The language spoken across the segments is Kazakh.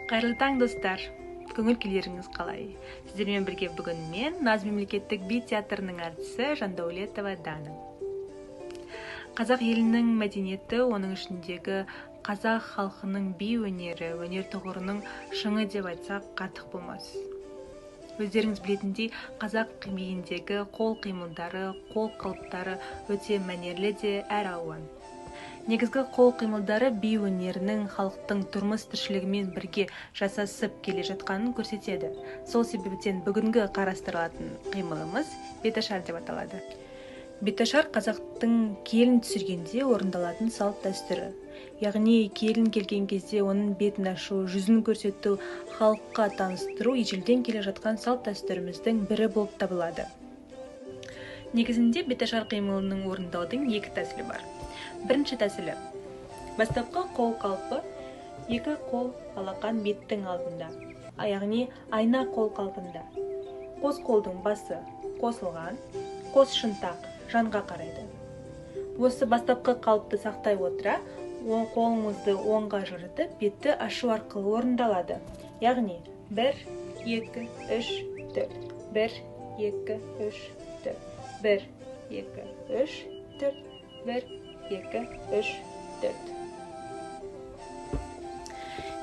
Қайырлы таң, достар! Көңіл күйлеріңіз қалай? Сіздермен бірге бүгін мен, Наз мемлекеттік би театрының әртісі Жандаулетова Дана. Қазақ елінің мәдениеті, оның ішіндегі қазақ халқының би өнері, өнер тұғырының шыңы деп айтсақ, артық болмас. Өздеріңіз білетіндей, қазақ биіндегі қол қимылдары, қол қалыптары өте мәнерлі де әр алуан. Негізгі қол қимылдары би өнерінің халықтың тұрмыс тіршілігімен бірге жасасып келе жатқанын көрсетеді. Сол себептен бүгінгі қарастырылатын қимылымыз беташар деп аталады. Беташар қазақтың келін түсіргенде орындалатын салт дәстүрі. Яғни келін келген кезде оның бетін ашу, жүзін көрсету, халыққа таныстыру ежелден келе жатқан салт дәстүріміздің бірі болып табылады. Негізінде беташар қимылының орындаудың екі тәсілі бар. Бірінші тәсілі. Бастапқы қол қалпы екі қол алақан беттің алдында, яғни айна қол қалпында. Қос қолдың басы қосылған, қос шынтақ жанға қарайды. Осы бастапқы қалыпты сақтай отыра, оң қолыңызды оңға жылжытып, бетті ашу арқылы орындалады. Яғни 1, 2, 3, 4, 1, 2, 3, 4, 1, 2, 3, 4, 1, 2, 3, 4.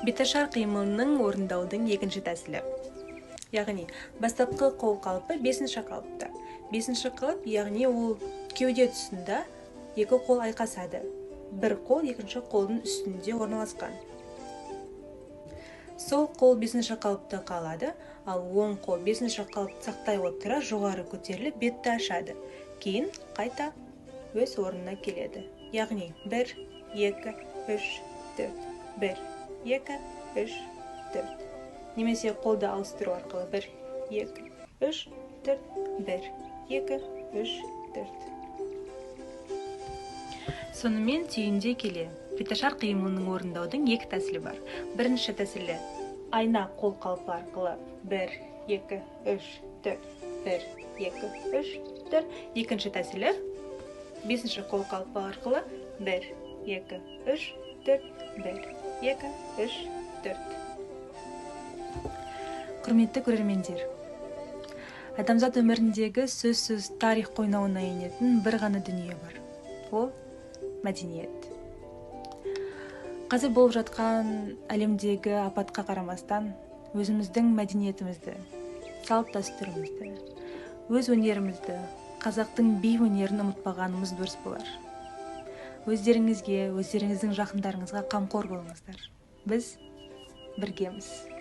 Беташар қимылының орындаудың екінші тәсілі. Яғни бастапқы қол қалпы бесінші қалыпта. Бесінші қалып, яғни ол кеуде тұсында екі қол айқасады. Бір қол екінші қолдың үстінде орналасқан. Сол қол бесінші қалыпта қалады, ал оң қол бесінші қалыпты сақтай отыра жоғары көтеріліп бетті ашады. Кейін қайта өз орнына келеді. Яғни 1, 2, 3, 4, 1, 2, 3, 4. Немесе қолды ауыстыру арқылы 1, 2, 3, 4, 1, 2, 3, 4. Сонымен түйіндей келе, беташар қимылының орындаудың екі тәсілі бар. Бірінші тәсілі айна қол қалпы арқылы 1, 2, 3, 4, 1, 2, 3, 4. Екінші тәсілі бесінші қол қалпы арқылы 1, 2, 3, 4, 1, 2, 3, 4. Құрметті көрермендер, адамзат өміріндегі сөзсіз тарих қойнауына енетін бір ғана дүние бар. Ол мәдениет. Қазір болып жатқан әлемдегі апатқа қарамастан, өзіміздің мәдениетімізді, салт дәстүрімізді, өз өнерімізді, қазақтың би өнерін ұмытпағанымыз дұрыс болар. Өздеріңізге, өздеріңіздің жақындарыңызға қамқор болыңыздар. Біз біргеміз.